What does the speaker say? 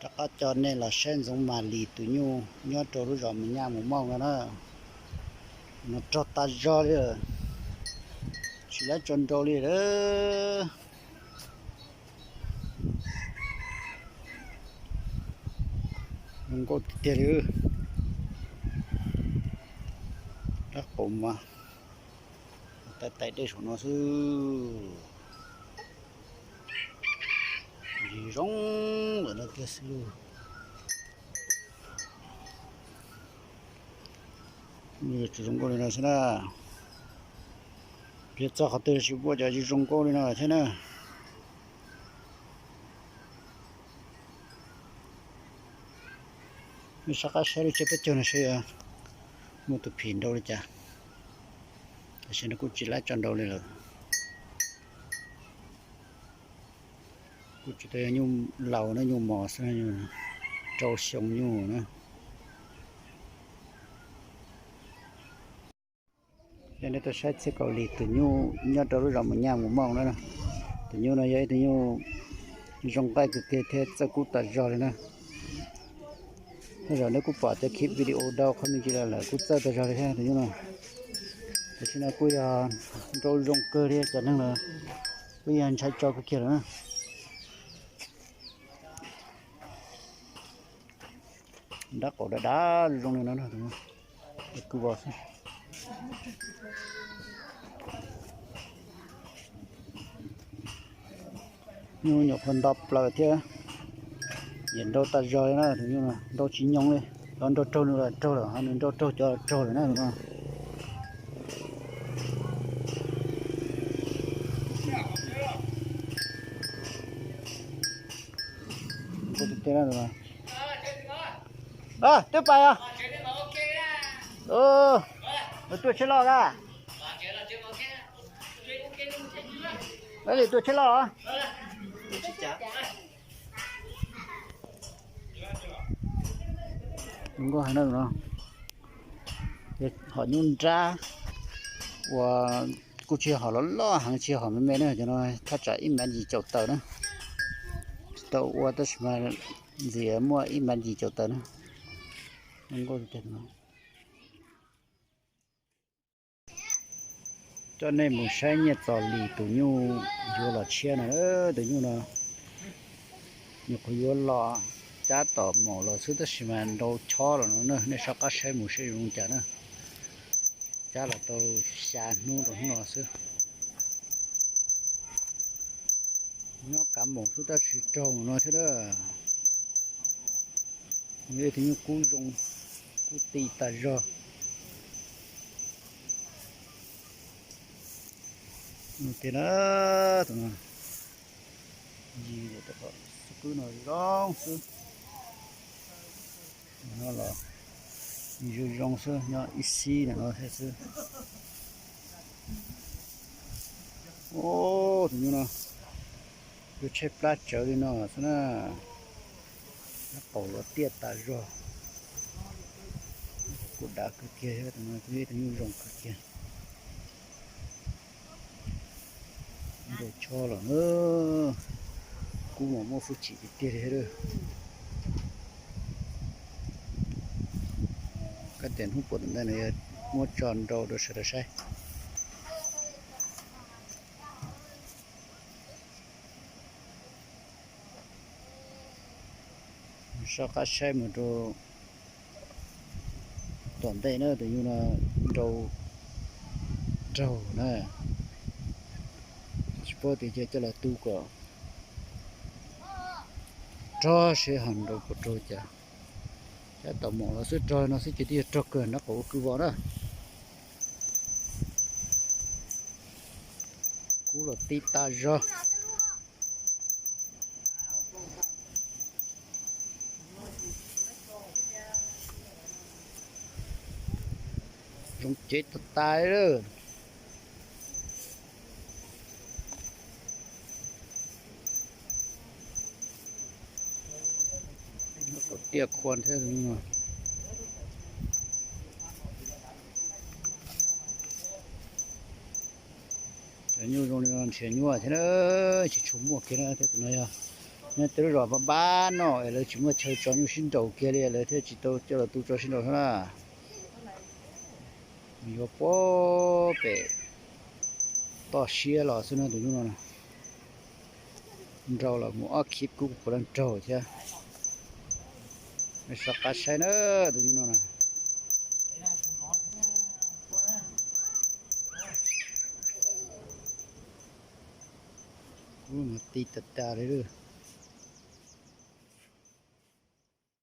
Rov qab coj nej los saib Ntxoov Mas Lis tus nyuj nyob rau lub zos Mus Nyaj Mus Mooj no na. No rog tas zog li lawm, tsis laib tso nrau li lawm. Zoo nkauj tiag tiag li. Dab qaum mas tais tais dej saum no xwb. Zoo lawm no tiag xwb lauj. Tsis zoo nkauj li no xwb na. Piav txog qhov twg tsis muaj cov zoo nkauj li no thiab na. Nej soj qab saib lub tsiab peb caug no seb muaj tus phim nrau li cas. Tam sim no kuj tsis laib tso nrau li lawm. Kuj tsis tau yog nyuj laus na, nyuj mos xwb, rau xyoo nyuj na. Yog nej tuaj saib txhiab Kaus Lim tus nyuj nyob rau lub zos Mus Nyaj Mus Mooj na. Tus nyuj no yog ib tug nyuj zoo nqaij kawg kiag thiab txawj kub tas zog li na. Tej zaum nej kuj pom cov clip video dau qhov me ntsis los lawm, kub txawj tas zog li thiab tus nyuj no. Tam sim no kuj yog nrau zoo kawg li, cov neeg los kuj yog ntshai tso kawg kiag lawm na. Dab qaum dav dav zoo li no, kub vos xwb. Nyuj nyuam qhuav nto plaws thiab, nyiam nrau tas zog li na, tus nyuj no nrau tsis nyoos li. Cov nrau raug nws los raug lawm, ho nws nrau raug cov raug lawm na tus no. Twb pais os. Tuaj tsheb loj a. Tuaj tsheb loj os. Nkauj heev na no. Hom nyuj nrab uas kuj tsis hom loj loj heev, tsis hom me me na, cov no thaj tsam ib mev yim caum tawm na. Tsis tau ua tab sis mas ntxiv muaj ib mev yim caum tawm na. Coj nej mus saib Nyiaj Txos Lis tus nyuj yuav los tshiab no. Tus nyuj no nyuam qhuav yuav los cab tom maum los xwb tab sis mas nrau chob los no na, nej soj qab saib mus saib zoo cas na. Cab los tau xya hnub rau hnub no xwb. Nyob kav maum xwb tab sis raug no thiab na. Yog ib tug nyuj kub zoo, kub ti tas zog. Tiag na, tus no, yig xwb qwb no zoo xwb. No los zoo zoo xwb, nyob ib xib no thiab xwb. Tus nyuj no yuav tshaib plab tsawv li no xwb na. Nab qaum los tiaj tas zog. Kuj dav kawg kiag, tus no kuj yog tus nyuj zoo kawg kiag. Nrau chob los na, kub mas muaj hwj chim tiag tiag li. Kab tias hnub puas tom ntej no yog muab tso nrau rau sawv daws saib. Soj qab saib mus rau tom ntej na, tus nyuj no nrau raug na. Tsis paub tias cia coj los tu kom rog seb ho nrau puas raug cas. Cab tom maum los xwb raug no xwb ces twb yog raug kawg, nab qaum ua kwv vos na. Kub los tib tas zog. Zoo cev tas tas lawm. Tiaj khuam thiab. Cov nyuj zoo li no nrhiav nyuaj thiab na, tsis tshua muaj kiag na, thiab tus no yog Nyob tej lub zos pab pab no es lawv tsis muaj chaw tso nyuj sib nraus kiag li, lawv thiaj tsis tau coj los tu tso sib nraus xwb na. Yuav puag pem toj siab los xwb na tus nyuj no. Nraus los mus ob khib kub puav leej raug thiab. Sov qab saib na, tus nyuj no na. Kub mas ti tas tas li.